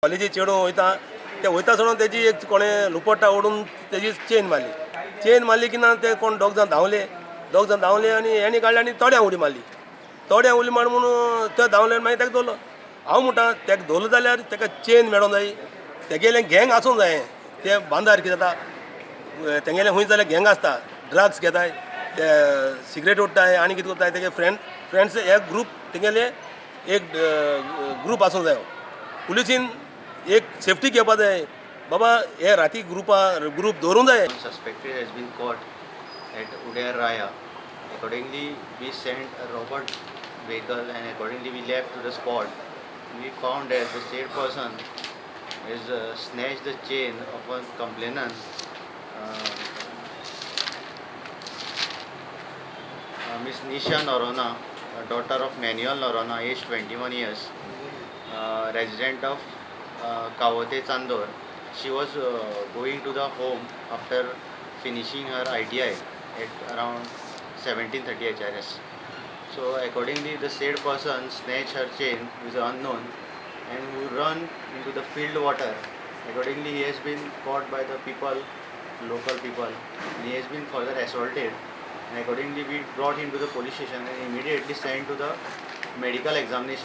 कॉलेजी चेडूं वयता ते वयता सोडून तेजी एक कोणें लुपट्टा ओडून तेजी चेन मारली. चेन मारली की ना ते कोण दोग जाण धांवले, दोग जाण धांवले आनी हेणी काडले आनी तोड्यां उडी मारली. तोड्यां उडी मार म्हणून ते धांवले आनी मागीर ताका दवरलो. हांव म्हणटा ताका दवरलो जाल्यार ताका चेन मेळोंक जाय, तेगेलें गँग आसूंक जाय. ते बांदार कितें जाता, तेंगेलें खंय जाल्यार गँग आसता, ड्रग्स घेताय, ते सिगरेट ओडटाय आनी कितें करताय. तेगे फ्रेंड्स एक ग्रूप, तेगेले एक ग्रूप आसूंक जायो. पुलिसीन एक सेफ्टी घेवपा जाय बाबा, हे राती ग्रुपा ग्रूप दवरूंक जाय. One suspected has been caught at Udair Raya. Accordingly, we sent a robot vehicle and accordingly we left to the spot. We found that the said person has snatched the chain of one complainant, Miss Nisha Norona, a daughter of Manuel Norona, aged 21 years, resident of Kavote Chandor. She was going to the home after finishing her ITI at around 17:30 HRS. So accordingly, the said person snatched her chain, who is unknown, and who run into the field water. Accordingly, he has been caught by the people, local people, and he has been further assaulted. And accordingly, we brought him to the police station and immediately sent to the medical examination.